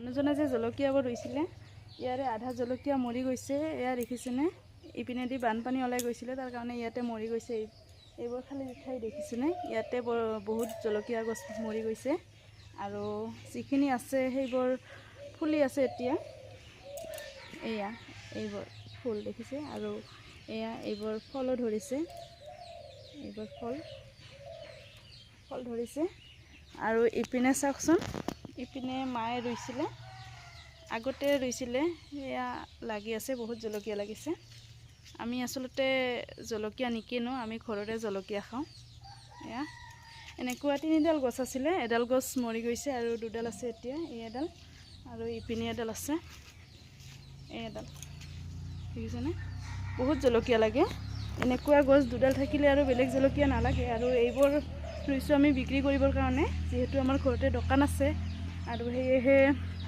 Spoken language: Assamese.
মানুহজনে যে জলকীয়াবোৰ ৰুইছিলে, ইয়াৰে আধা জলকীয়া মৰি গৈছে। এয়া দেখিছেনে? ইপিনেদি বানপানী ওলাই গৈছিলে, তাৰ কাৰণে ইয়াতে মৰি গৈছে। এইবোৰ খালী ঠাই দেখিছেনে? ইয়াতে বহুত জলকীয়া গছ মৰি গৈছে আৰু যিখিনি আছে সেইবোৰ ফুলি আছে এতিয়া। এয়া এইবোৰ ফুল দেখিছে আৰু এয়া এইবোৰ ফলো ধৰিছে, এইবোৰ ফল ধৰিছে। আৰু ইপিনে চাওকচোন, ইপিনে মায়ে ৰুইছিলে, আগতে ৰুইছিলে, সেয়া লাগি আছে, বহুত জলকীয়া লাগিছে। আমি আচলতে জলকীয়া নিকিনো, আমি ঘৰৰে জলকীয়া খাওঁ। এয়া এনেকুৱা তিনিডাল গছ আছিলে, এডাল গছ মৰি গৈছে আৰু দুডাল আছে এতিয়া, এই এডাল আৰু ইপিনে এডাল আছে, এই এডাল দেখিছেনে? বহুত জলকীয়া লাগে। এনেকুৱা গছ দুডাল থাকিলে আৰু বেলেগ জলকীয়া নালাগে। আৰু এইবোৰ ৰুইছোঁ আমি বিক্ৰী কৰিবৰ কাৰণে, যিহেতু আমাৰ ঘৰতে দোকান আছে আৰু সেয়েহে